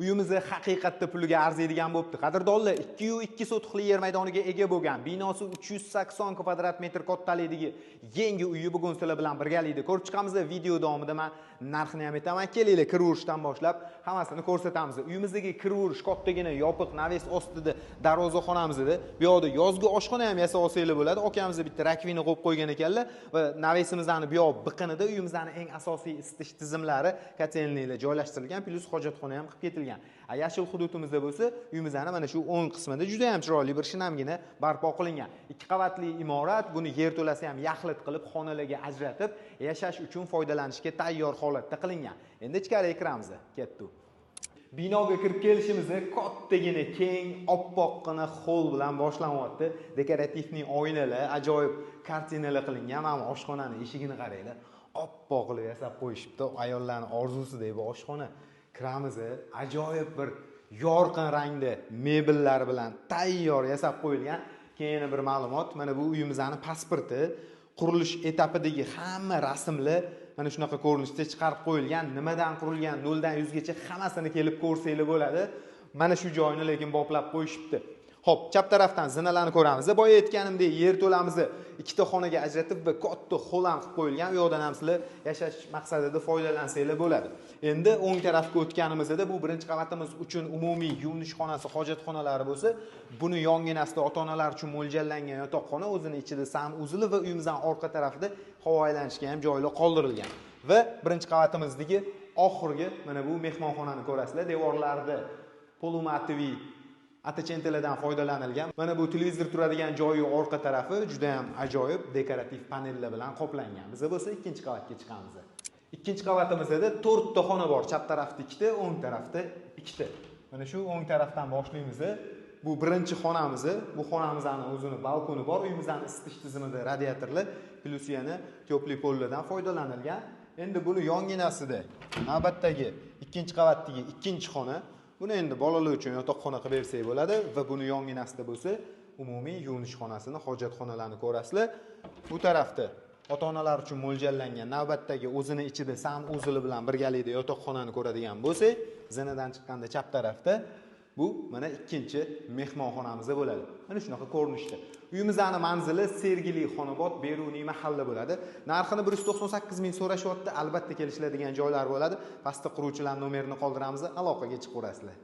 Uyimizni haqiqatda puliga arziydigan bo'libdi. Qadrdonlar, 2,2 sotixli yer maydoniga ega bo'lgan, binosi 380 kvadrat metr kattalikdagi yangi uyi bugun sizlar bilan birgalikda ko'rib chiqamiz. Video davomida men narxini ham aytaman. Kelinglar, kiraverishdan boshlab hammasini ko'rsatamiz. Uyimizdagi kiraverish kattagina yopiq навес ostida darvozaxonamizda. Bu yoqda yozgi oshxona ham yasab olsanglar bo'ladi. Akamiz bitta раковина qo'yib qo'ygan ekanlar va навес imizni bu yoq biqinida uyimizni eng asosiy isitish tizimlari, котельный lar joylashtirilgan, плюс hojatxona ham qilib ketilgan. Yashil hududimizda bo'lsa, uyimizni mana shu o'ng qismida juda ham chiroyli bir shinamgina barpo qilingan. Ikki qavatli imorat, buni yerto'lasi ham yaxlit qilib xonalarga ajratib, yashash uchun foydalanishga tayyor holatda qilingan. Endi ichkariga kiramiz. Ketdik. Binoga kirib kelishimizni kattagina keng, oppoqqina холл bilan boshlanyapti. Декоративный oynalar, ajoyib kartinalar qilingan. Mana bu oshxonani eshigini qaranglar. Oppoq qilib yasab qo'yishibdi. Ayollarning orzusidek bu oshxona. Kiramiz, ajoyib bir yorqin rangda mebellar bilan tayyor yasab qo'yilgan. Keyin yana bir ma'lumot, mana bu uyimizni pasporti, qurilish etapidagi hamma rasmlar mana shunaqa ko'rinishda chiqarib qo'yilgan. Nimadan qurilgan, 0 dan 100 gacha hammasini kelib ko'rsanglar bo'ladi. Mana shu joyini lekin boplab qo'yishibdi. Xo'p, chap tarafdan zinalarni ko'ramiz. Boya aytganimdek, yerto'lamizni ikkita xonaga ajratib va katta холл ham qilib qo'yilgan. U yoqdan ham sizlar yashash maqsadida foydalansanglar bo'ladi. Endi o'ng tarafga o'tganimizda bu birinchi qavatimiz uchun umumiy yuvinish xonasi, hojatxonalari bo'lsa, buni yonginasida ota-onalar uchun mo'ljallangan yotoqxona, o'zini ichida санузел i va uyimizning orqa tarafida havo aylanishga ham joylar qoldirilgan. Va birinchi qavatimizdagi oxirgi mana bu mehmonxonani ko'rasizlar. Devorlarida полуматовый ottecentalardan foydalanilgan. Mana bu televizor turadigan joyi orqa tarafi juda ham ajoyib dekorativ panellar bilan qoplangan. Biz bo'lsa ikkinchi qavatga chiqamiz. Ikkinchi qavatimizda to'rtta xona bor. Chap tarafda ikkita, o'ng tarafda ikkita. Mana shu o'ng tarafdan boshlaymiz. Bu birinchi xonamiz. Bu xonamizni o'zini balkoni bor. Uyimizni isitish tizimida radiatorlar, плюс yana тёплый пол lardan foydalanilgan. Endi buni yonginasida navbatdagi ikkinchi qavatdagi ikkinchi xona. Buni endi bolalar uchun yotoqxona qilib bersak bo'ladi va buni yonginasida bo'lsa umumiy yuvinish xonasini, hojatxonalarni ko'rasizlar. Bu tarafda ota-onalar uchun mo'ljallangan navbatdagi o'zini ichida санузел i bilan birgalikda yotoqxonani ko'radigan bo'lsak, zinadan chiqqanda chap tarafda bu mana ikkinchi mehmonxonamiz bo'ladi. Mana shunaqa ko'rinishda. Uyimizni manzili Sergeli, Xonobod, Beruniy mahalla bo'ladi. Narxini 198 ming so'rashyapti. Albatta kelishiladigan joylar bo'ladi. Pastda quruvchilar nomerini qoldiramiz, aloqaga chiqaverasizlar.